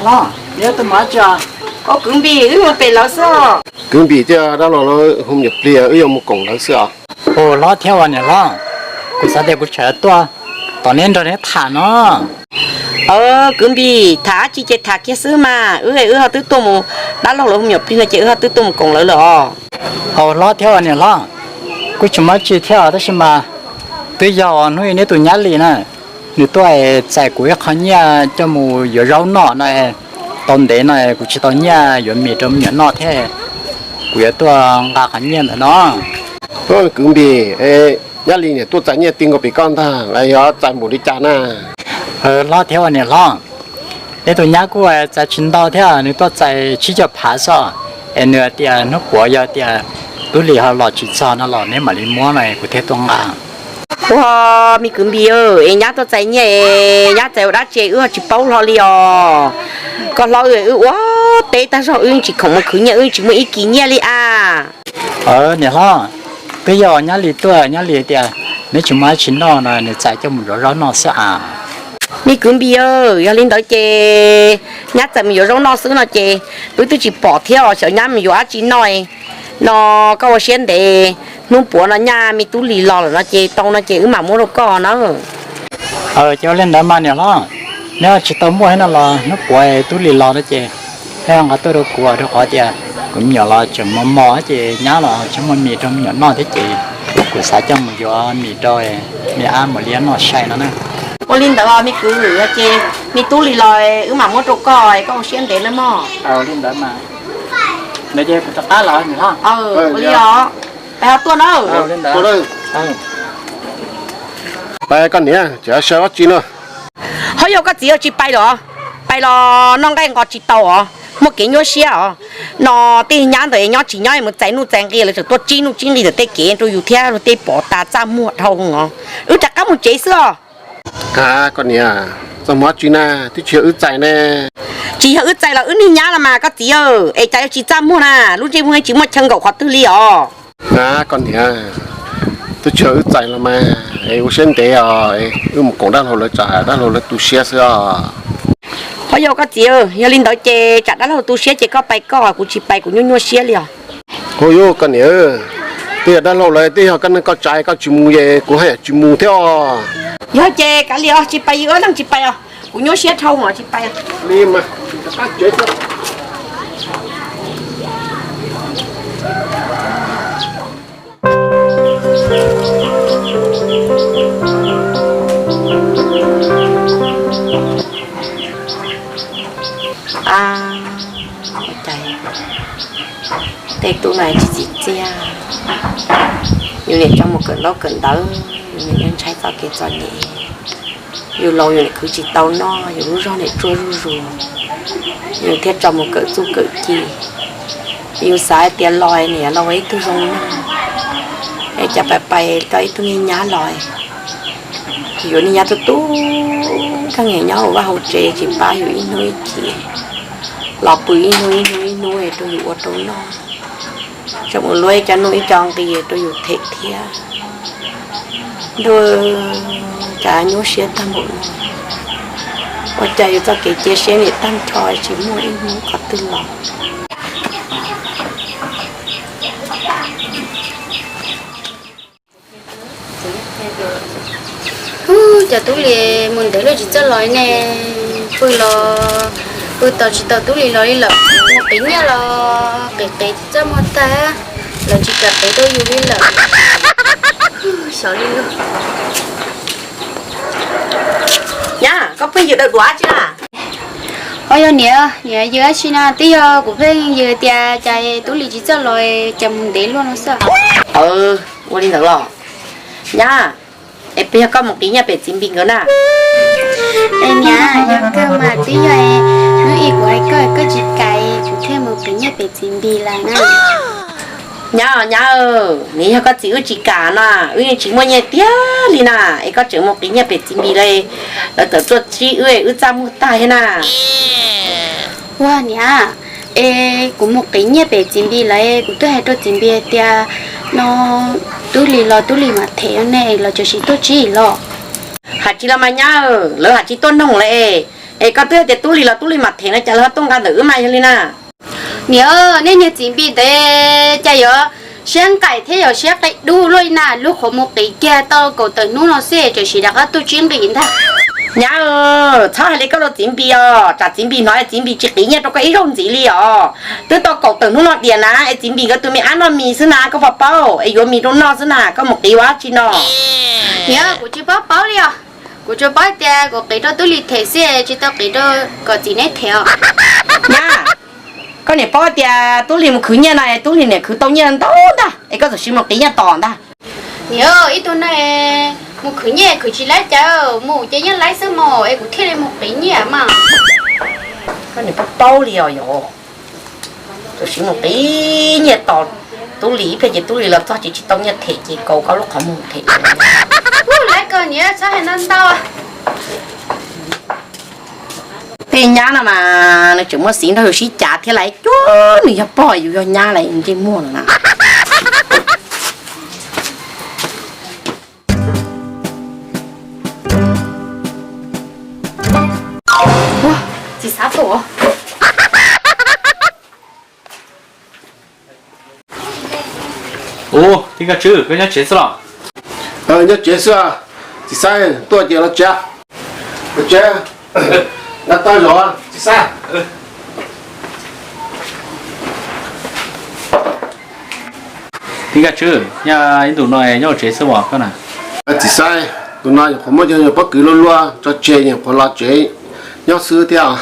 Hlob, neb tuaj mus dab tsi? Au kwv Npis, wb mus pem lawv xwb. Kwv Npis thiab dab laug lawv hu me nyuam plig, wb yuav mus koom lawv xwb os. Ua hlob thiab ua niam hlob, kuv xav tias kuv tseem tuaj tos neb nrog neb tham no. Kwv Npis, tham dab tsi ces tham kiag xwb mas, wb wb ho twb tuaj mus, dab laug lawv hu me nyuam plig no ces wb ho twb tuaj mus koom lawv lawm os. Ua hlob thiab ua niam hlob, kuj tsis muaj dab tsi thiab tab sis mas twb yog hnub i neb tus nyab Lis na, nws tuaj txais kuv ib qho nyiaj coj mus yuav zaub noj no, tau ntev no kuv tsis tau nyiaj yuav mis rau me nyuam noj thiab, kuv yuav tuaj nqa qhov nyiaj ntawd no. Kwv Npis, nyab Lis niam tuaj txais nyiaj ti nkaus pem koj ntag los yog txais npaum li cas na? Hlob thiab ua niam hlob, neb tus nyab kuj txais tsis ntau thiab, nws tuaj txais tsib caug phav xwb, es nws tias hnub puav yog tias Tub Lis ho los tsis txog no los neb mam li muab no kuv thiaj tuaj nqa. Ua, me kwv Npis, es nyab tuaj txais nyiaj es nyab txais ua dab tsi wb ho tsis paub hlo li os. Koj hlob, wb ua teb tag zog wb tsis khoom mus khwv nyiaj, wb tsis muaj ib kis nyiaj li a. Niam hlob, twb yog nyab Lis tuaj, nyab Lis tias neb tsis muaj dab tsi noj no nws txais coj mus yuav zaub noj xwb a. Me kwv Npis, yog li ntawd ces nyab txais mus yuav zaub noj xwb no ces wb twb tsis pom thiab os, xyov nyab mus yuav dab tsi noj no. Koj ua siab ntev, hnub puav no nyaj me Tub Lis los lawm no ces tau no ces wb mam muab rau koj na. Ces ua li ntawd mas niam hlob, neb tsis tau muaj thiab no los hnub puav Tub Lis los no ces neb nqa tuaj rau kuv, rau qhov tias kuv me nyuam los tseem mos mos ces nyab los tsis muaj mis rau me nyuam noj thiab ces kuv xav coj mus yuav mis rau me ab Mus Liab noj sai no na. Ua li ntawd me kwv, yog ces me Tub Lis los wb mam muab rau koj, koj ua siab ntev nawb mog. Li ntawd mas, ntawd ces kuv rov qab los. Ua li os, pais ho tuaj na. Pais koj niam, tseem sawv dab tsi no? Ho yog koj txiv tsis pais los, pais los noj nqaij nqos tsis tau os, muaj kev nyuaj siab os. No tej nyab ntawd nyob tsis nyob mus txais nuj txais nqi lawv tseem tuaj tsib nuj tsib nqi ntawm tej kev rau yus thiab luag tej pom tas txaj muag dhau os. Wb rov qab mus tsev xwb os. Koj niam, txaj muag dab tsi na, twb tsis yog wb txais ne. Tsis yog wb txais los wb niag nyab los mas koj txiv, es cas yuav tsis txaj muag na, lub ntsej muag tsis muaj chaw nkaum qhov twg li os. Koj niam, twb tsis yog wb txais los mas, es ua siab ntev os, wb mus koom dab laug lawv tsam dab laug lawv tu siab xwb os. Ho yog koj txiv, yog li ntawd ces tsam dab laug tu siab ces koj pais koj, kuv tsis pais kuv nyuaj nyuaj siab li os. Hu yuv koj niam, twb yog dab laug lawv twb yog koj neej koj tsa koj tsis mus es kuv haj yam tsis mus thiab os. Yog ces kav liam os, tsis pais, yus ob leeg tsis pais os, kuv nyuaj siab dhau os, tsis pais. Ua cas tej tub no tsis txim txiaj, yus niam tso mus kawm ntaub kawm ntawv, yus niam yeej ntshai txoj kev txom nyem. Yus laus yus niam khwv tsis tau noj, yus lub zog niam tsuag zuj zus, yus thiaj tso mus kawm txuj kawm ci. Yus xav hais tias los niam los ua ib tug zoo mog, es cas pais pais tau ib tug niag nyab los, yus niag nyab tub tub nkeeg nyob hauv vaj hauv tsev tsis pab yus ib hnub ib chim, los pw ib hnub ib hnub ib hnub rau yus ua rau noj, tseem mus luab ib co nuj ib co nqi rau yus them thiab. Ntuj, cas nyuaj siab tag npaum no, ua cas yus txoj kev cia siab niam tag nrho tsis muaj ib hnub qhov twg los. Ub, cov tub li mus ntev luaj tsis txawj los ne, pw los pw tos tsis tau tub li los li lawm, mus qiv nyiaj los qiv qiv tsis txaj muag tag, lawv tsis kam qiv rau yus li lawm. Xyov li lawm. Nyab, koj pheej yws dawm duav dab tsi na? Ho yog niam, niam yws dab tsi na? Twb yog kuv pheej yws tias cas tub li tsis txawj los, cas mus ntev luaj no xwb. Ua li ntawd los? Nyab, es puas yog koj mus qiv nyiaj pem txiv Npis nkawd na? Es niam, yog kawg mas twb yog, hnub ib kuv hais koj koj tsis kam, kuv thiaj mus qiv nyiaj pem txiv Npis lawm na. Nyab, nyab, nws yog koj txiv wb tsis kam na, wb yeej tsis muaj nyiaj tiag li na, es koj tseem mus qiv nyiaj pem txiv Npis lawm, lawv txawm tuaj tsib wb, wb txaj muag tag thiab na. Ua niam, es kuv mus qiv nyiaj pem txiv Npis lawm, kuv twb hais rau txiv Npis tias no tub li los tub li mam them ne, los tseem sim tuaj tsib los. Hais tsis los mas nyab, lawv hais tsis tuaj noog lawm es, Es koj twb hais tias Tub Lis los Tub Lis mam them no, cas lawv ho tuaj nqa ntawm wb mas yog li na? Niam, nej niag txiv Npis ntawd cas yuav siab nqaim thiab yuav siab qia dub luaj li na, lub qhov muag qiv kiag tau kaum tawm hnub no xwb tseem sim rov qab tuaj tsib nqis ntag. Nyab, txhob hais li koj rau txiv Npis os, tsam txiv Npis hnov txiv Npis tsis qiv nyiaj rau koj ib zaug ntxiv li os. Twb tau kaum tawm hnub no tiam na, es txiv Npis nkawd tus me ab noj mis xwb na, koj puas paub? Es yuav mis rau noj xwb na, koj mus qiv ua dab tsi no? Niam, kuv tsis paub paub li os. Kuv tsuas paub tias kuv qiv rau Tub Lis them xwb, tsis tau qiv rau kom txiv neb them os. Nyab, koj niam paub tias Tub Lis mus khwv nyiaj no es Tub Lis niam khwv tau nyiaj ntau ntag, es koj txawm siv mus qiv nyiaj tom ntag. Niam, ib tug no mus khwv nyiaj khwv tsis laib cas, mus ces yeej laib xwb mog, es kuv thiaj li mus qiv nyiaj mas. Koj niam paub paub li os yom. Txawm siv mus qiv nyiaj tos Tub Lis ib pliag ces Tub Lis los txog ces tsis tau nyiaj them ces kaus koj lub qhov muag them. Laib kawg niam, txhob hais ntau ntau. Tej nyab no mas nws tseem muaj xiv nrog yus sib cav thiab, lawv cuag nws yog pog yus yog nyab lawv ntsej muag no na. Txiv Xab tuaj. Ua, Tij Nkaj Tswb, koj nyob tsev xwb los? Nyob tsev xwb. Txiv Xab tuaj ces los tsev. Los tsev, nqa tau zov Txiv Xab. Tij Nkaj Tswb, nyaj ib ntus no nyob tsev xwb os koj na? Txiv Xab, tus no nyuam qhuav muaj cov pob kws luaj luaj tso tseg, nyuam qhuav los tsev nyob xwb thiab.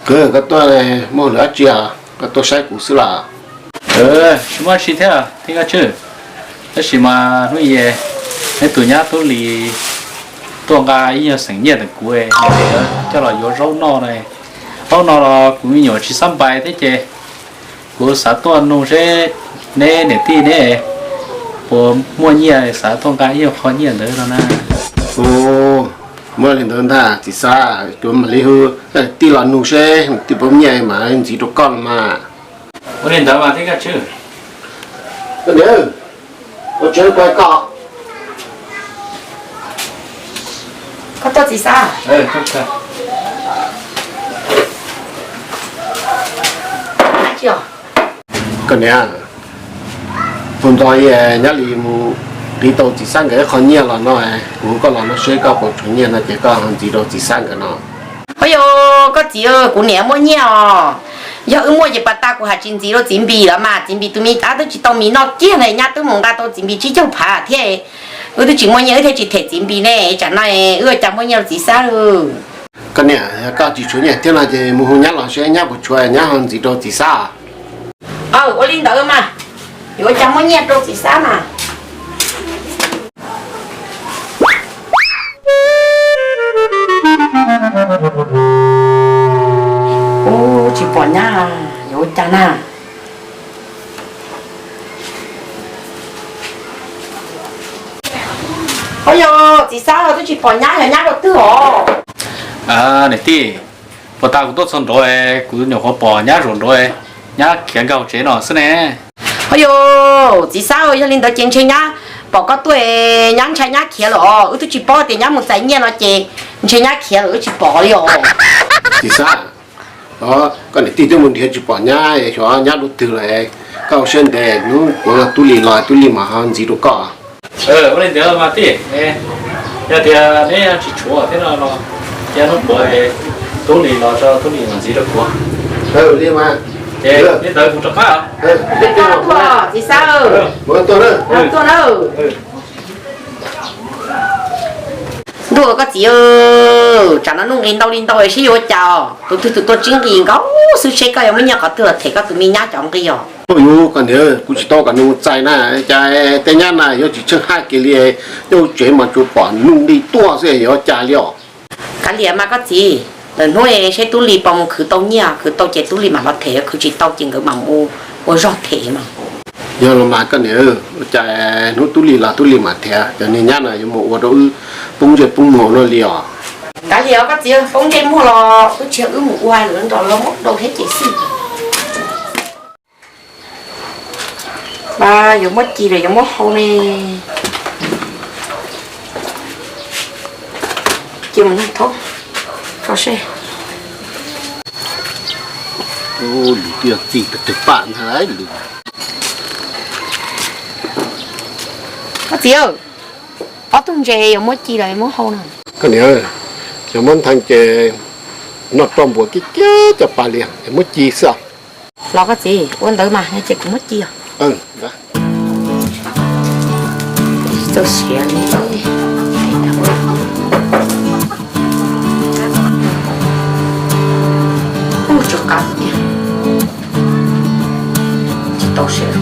Koj tuaj muaj hauj lwm dab tsi, koj tuaj saib kuv xwb los? Tsis muaj dab tsi thiab Tij Nkaj Tswb, tab sis mas hnub i neb tus nyab Tub Lis tuaj nqa ib nyuag xeem nyiaj ntawm kuv, coj los yuav zaub noj na. Zaub no los kuv me nyuam tsis xab npais thiab ces kuv xav tuaj nug seb neb niam tij neb puas muaj nyiaj, xav tuaj nqa ib nyuag qho nyiaj ntawd no na. Muaj li ntawd ntag Txiv Xab, kuv mam li hu tij los nug seb tij puas muaj nyiaj mas ntxiv rau koj los mas. Ua li ntawd mas Tij Nkaj Tswb. Ua tsev pais koj. Koj tuaj Txiv Xab. Koj niam, mus ntxov nyab li mus qiv tau Txiv Xab nkawd ib qho nyiaj los no, kuv hu koj los no seb koj puas tshuav nyiaj no ces koj ho ntxiv rau Txiv Xab nkawd no. Ho yog koj txiv, kuv niam muaj nyiaj os. Yog wb muaj ces pas tas kuv hais tsis ntxiv rau txiv Npis los mas, txiv Npis tus me ab twb tsis tau mis noj kiag na, nyab twb mus nqa tau txiv Npis tsib caug phav thiab. Wb twb tsis muaj nyiaj wb thiaj tsis them txiv Npis ne, tsam no wb ua cas muaj nyiaj rau Txiv Xab. Koj niam, yog koj tsis tshuav nyiaj thiab no ces mus hu nyab los seb nyab puas tshuav nyab ho ntxiv rau Txiv Xab. Aw, ua li ntawd mas, yuav ua cas muaj nyiaj rau Txiv Xab mas. Ub, tsis pom nyab, yuav ua cas na? Ub, yog Txiv Xab twb tsis pom nyab, yog nyab rau twg os? Niam tij, puag ta kuv tuaj txog nraud, kuv nyuam qhuav pom nyab zaum nraud, nyab khiav nkag hauv tsev no xwb ne. Ub, yog Txiv Xab, yog li ntawd ces ntshe nyab pom koj tuaj, nyab ntshai nyab khiav lawm os. Wb twb tsis paub tias nyab mus txais nyiaj no ces ntshe nyab khiav lawm wb tsis pom li os. Txiv Xab, koj niam tij twb mus nrhiav tsis pom nyab, xyov nyab dua twg lawm, koj ua siab ntev, hnub puav Tub Lis los Tub Lis mam ho ntxiv rau koj. Ua li ntawd mas tij, yog tias neb tsis tshuav thiab no los, cia hnub puav Tub Lis los tso Tub Lis mam ntxiv rau kuv. Li mas, ces li ntawd kuv rov qab. Txiv Xab, tuaj na. Ntuj, koj txiv, tsam no nuj nqis ntau li ntau seb yuav ua cas, tus twg tus tuaj tsib nqis nkaus xwb, seb koj yuav muaj nyiaj qhov twg los them koj tus me nyab cov nqi os. Ub, yus koj niam, kuv tsis tau kom nws mus txais na, cas tej nyab na yuav tsis tsheej haj kiag li, nyob hauv tsev mas tsuas pom nuj nqis tuaj xwb yuav ua cas li os. Kav liam mas koj txiv, lwm hnub seb Tub Lis puas mus khwv tau nyiaj, khwv tau ces Tub Lis mam los them, khwv tsis tau ces nkawd mam mus ua zog them mas. Yog los mas koj niam, ua cas hnub Tub Lis los Tub Lis mam them, cov niag nyab na yuav mus ua rau wb poob ntsej poob muag no li os. Kav liam koj txiv, poob ntsej muag los wb tsis yog wb mus ua, lawv nrog lawv muab rau thiab ces xij. Yuav muab ci los yuav muab hau ne? Ci mus nug thaub, tso seb. Lwm twb yog txij tag twg paj ntag lwm. Koj txiv, ob tug ntses yuav muab ci los muab hau no? Koj niam, yog muab nthee ces noj roj npuas kiag kiag cov pas li es muab ci xwb. Los koj txiv, ua ntawd mas ces kuv muab ci os. Txaus siav li. Ub, tsov qab tiag. Tsis tau siav.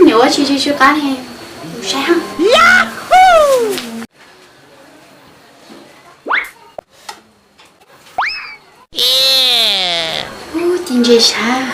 Nyuam ua tsis tsis qab ne, saib. Ub, ci ntses sav.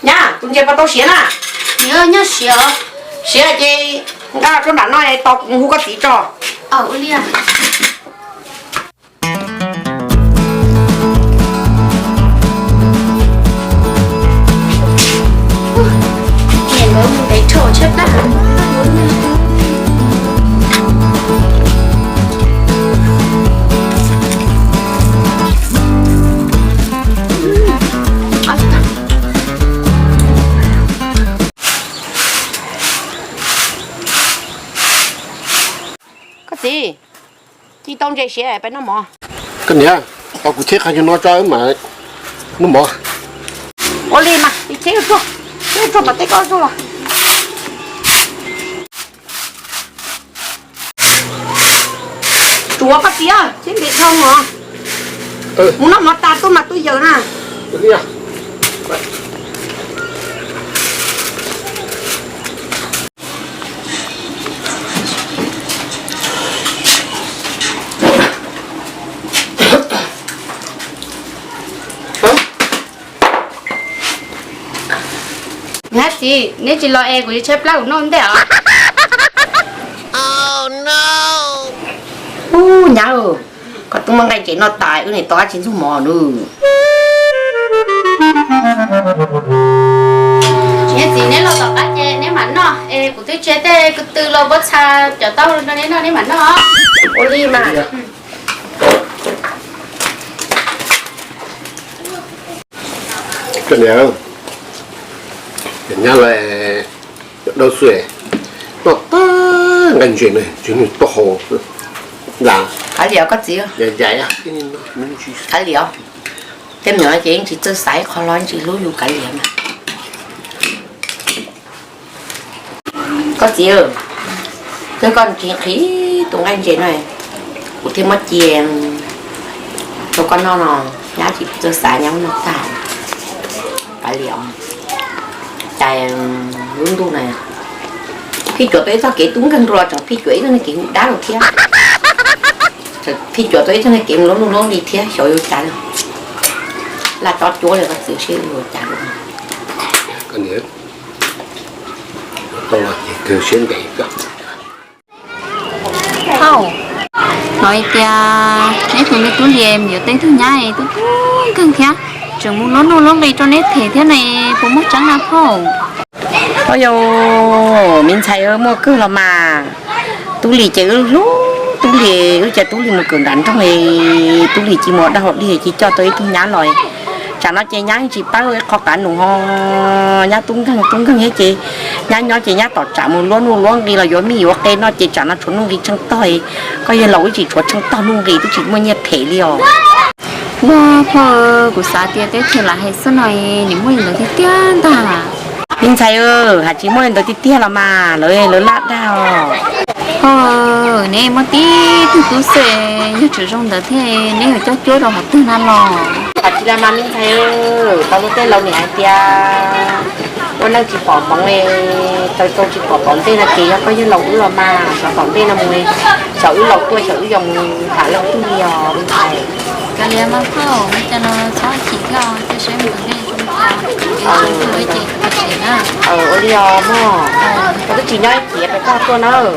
Nyab, tus ntses puas tau siav na? Nyob siav. Siav ces nqa rau nram no es tos kuv mus hu koj txiv tso. Ua li. Koj txiv, ci tau ntses siav peb noj mov. Koj niam, tos kuv cheb qhov nyuag no tso wb mam noj mov. Ua li mas, cheb ua tsuag, cheb ua tsuag tom tej koj tsuag los. Tsuav koj txiv, cheb ntev dhau mov. Mus noj mov tas tuaj mas tuaj yaws na. Nyab txiv, neb tsis los es kuv yuav tshaib plab kuv noj ntej os. Ub, nyab, koj twb muab nqaij ntses noj tas wb nim tau dab tsi ntxuag mov nws. Niam txiv, neb los tom qab ces neb mam noj es kuv twb tseg tej ko tw los pob txha cov taub hau rau neb noj, neb mam noj. Ua li mas. Koj niam, nyab lawv cov dawb xwb, noj tag nqaij ntses na tsis nws taub hau xwb. Kav liam koj txiv. Kav liam. Tej me nyuam ces yeej tsis txawj xav ib qho hlo, yeej tsis hlub yus kav liam mas. Koj txiv, twb koj tsis nqhis tus nqaij ntses no, kuv thiaj muab cia rau koj noj no, nyab tsis txawj xav nyab muab noj tag. Kav liam, cas lub ntuj na, Phij Cuam tau ib txoj kev tub nkeeg dua los tseem Phij Cuam ib txoj kev hu dab los thiab. Phij Cuam tau ib txoj kev mus luab luj luab nqi thiab xyov yuav cas li. Laj tsob cuab li koj txiv seb yuav cas li. Koj niam, tau los ces kawg siab ntev koj. Hauj, hnov hais tias neb tus me tub Lis yuav tau ib tug nyab es tub tub nkeeg thiab, tseem mus luab luj luab nqi rau neb them thiab ne, puas muaj tseeb na phauj? Au yau, me ntxhais muaj kawg los mas. Tub Lis ces wb hlub Tub Lis, wb cia Tub Lis mus kawm nram nroog, Tub Lis cia mus ua dab ua dig cia coj tau ib tug nyab los. Tsam no ces nyab yeej tsis pab wb ib qho qab nus ho, nyab tub nkeeg tub nkeeg thiab ces nyab nyob ces nyab tom tsam mus luab nuj luab nqi los yuav mij yuav qe noj ces tsam no tshuav nuj nqi tsheej tog. Koj yawg laus wb tsis tshuav tsheej tog nuj nqi, twb tsis muaj nyiaj them li os. Ua phauj, kuv xav tias teb chaws lam hais xwb no, nim muaj li ntawd tiag tiag ntag. Me ntxhais, hais tsis muaj li ntawd tiag tiag los mas, lawv lawv laj dag os. Phauj, neb muaj tib tug tub xwb, yog tseem zoo ntawd thiab neb yuav coj cuab rau qhov twg na los? Hais tsis los mas me ntxhais, tau lub teb laus nim hais tias ua neej tsis pom hmoov, tau tau tsis pom tom ntej no ces yog koj yawg laus wb los mas, xyov tom ntej no mus, xyov wb laus tuaj xyov wb yuav mus tham leej twg li os me ntxhais. Kav liam mas phauj, ua cas los txhob chim thiab, cia saib mus tom ntej zoo li cas. Ua li os mog, koj twb tsis nyob ib ciav pes koj tuaj nawb.